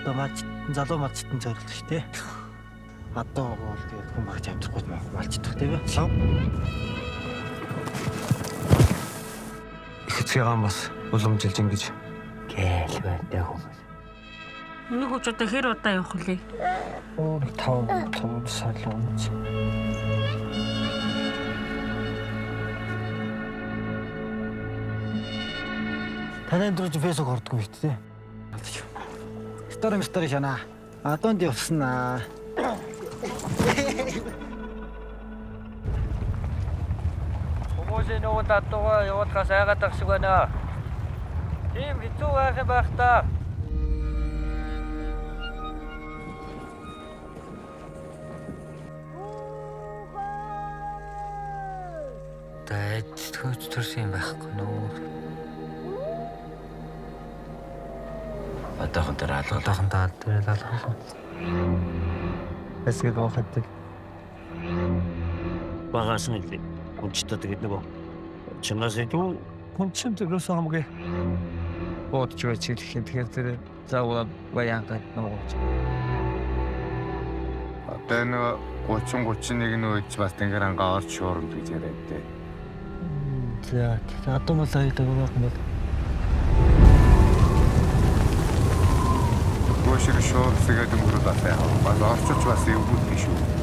Одоо малч залуу малчтан зориулж шүү дээ. Одоо бол тэгээд хүн багч амжихгүй малчдах тийм ээ. Их эцгийн бас уламжилж ингэж Гээл байдаг хүмүүс. Миний хүү ч одоо хэр удаа явах вүлээ? 3 5 5 солонгоч. Таны өдрөж фэйсбүүк ордгүй шүү дээ. Стори стори шана. Адонд явсан аа. Хүмүүсийн нөгөө адуугаа явуулахаас айгаад ах шиг байна. Тийм хэцүү байх юм байх та. Дайд хөөж төрсөн юм байхгүй нүүр. Одоохон дээр алга. Одоохон даа дээр алга. хэсэг гоохот. Багаас нь л хүнчтэй тэгээд нөгөө чимнаас илүү Хүн чинь тэрээс хамгийн бодж байж хэлэх юм. Тэгэхээр тэр заавал баян гад нуугч. Одоо нөгөө 30 31 нөөж бас тэнгэр ангаа орж шуурна гэж яриад дээ. За одоо мал аядаг байх юм бол Гөөшөр шуурсгээд өнгөрөөл бас яах вэ? Бас орчилж бас эвгүй шүү.